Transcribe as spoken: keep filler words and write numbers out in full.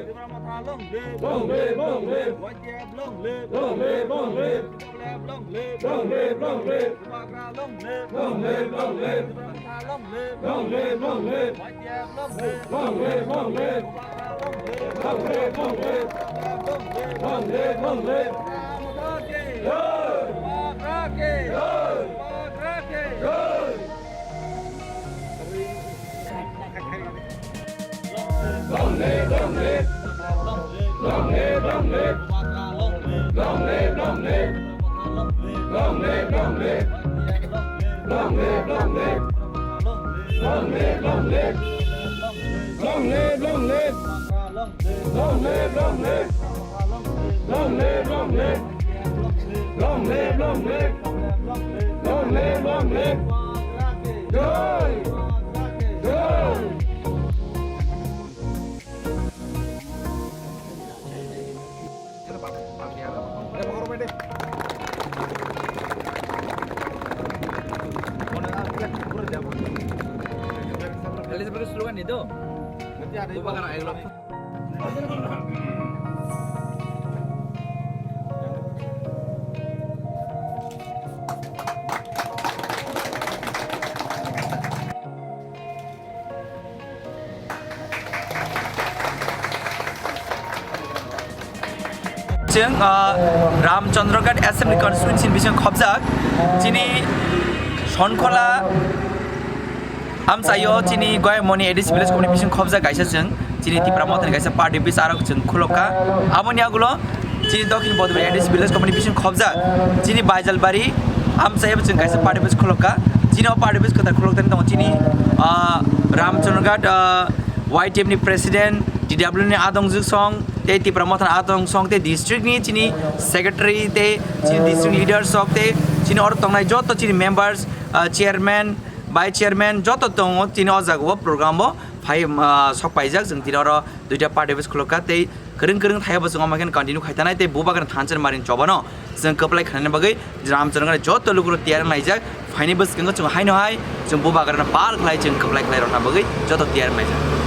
Tipra Motha long live! Long live, long live! Y T F long live! Long live, long live! T W F long live! Long live, long live! Bubagra long live! Long live, long live! Tipra Motha long live! Long live, long live! Y T F long live! Long live, long live! Bubagra long live! Long live, long live! T W F long live! Long live, long live! Tipra Motha ki! Jai! Bubagra ki! Jai! Bubagra ki! Jai! Long live, long live. Long live, long live. Long live, long live. Long live, long live. Long live, long live. Long live, long live. Long live, long live. Long live, long live. Long live, long live. Long live, long live. Long live, long live. Jai! Jai! Elizabeth slogan itu. Bubagra I love. Chwng, ah, Ramchandraghat Assembly Constituency ni bising khobjak chini Sonkhola amchaio chini Goyamoni A D C Village Committee bising khobjak kaisa chwng chini Tipra Mothani kaisa party office arok chwng khulokha. Aboni agulo chini Dokhin Bodobari A D C Village Committee bising khobjak chini Baijalbari amchaio chwng kaisa party office khulokha. Chini o party office kwtal khulok tani tongo chini, ah, Ramchandraghat, ah, Y T F ni president, T W ni adongjwk song, tei Tipra Mothani adong song, tei district ni chini secretary, tei chini district leaders rok, tei chini oro tongnai joto chini members, ah, chairman, vice chairman joto tongo, chini o jaga o program o phai, ah, sok paijak. Chwng tini oro duita party office khulokha, tei kwrwng kwrwng thai bo chwng omo khe continue khai tanai, tei bubagra thansa ni maring chobano chwng kwplai khlaina bagwi Ramchandraghat joto lukurok tiyar wng laijak. Phaini bwskango chwng haino hai chwng bubagrano pal khlai chwng kwplai khlai rwna bagwi joto tiyar wng laijak.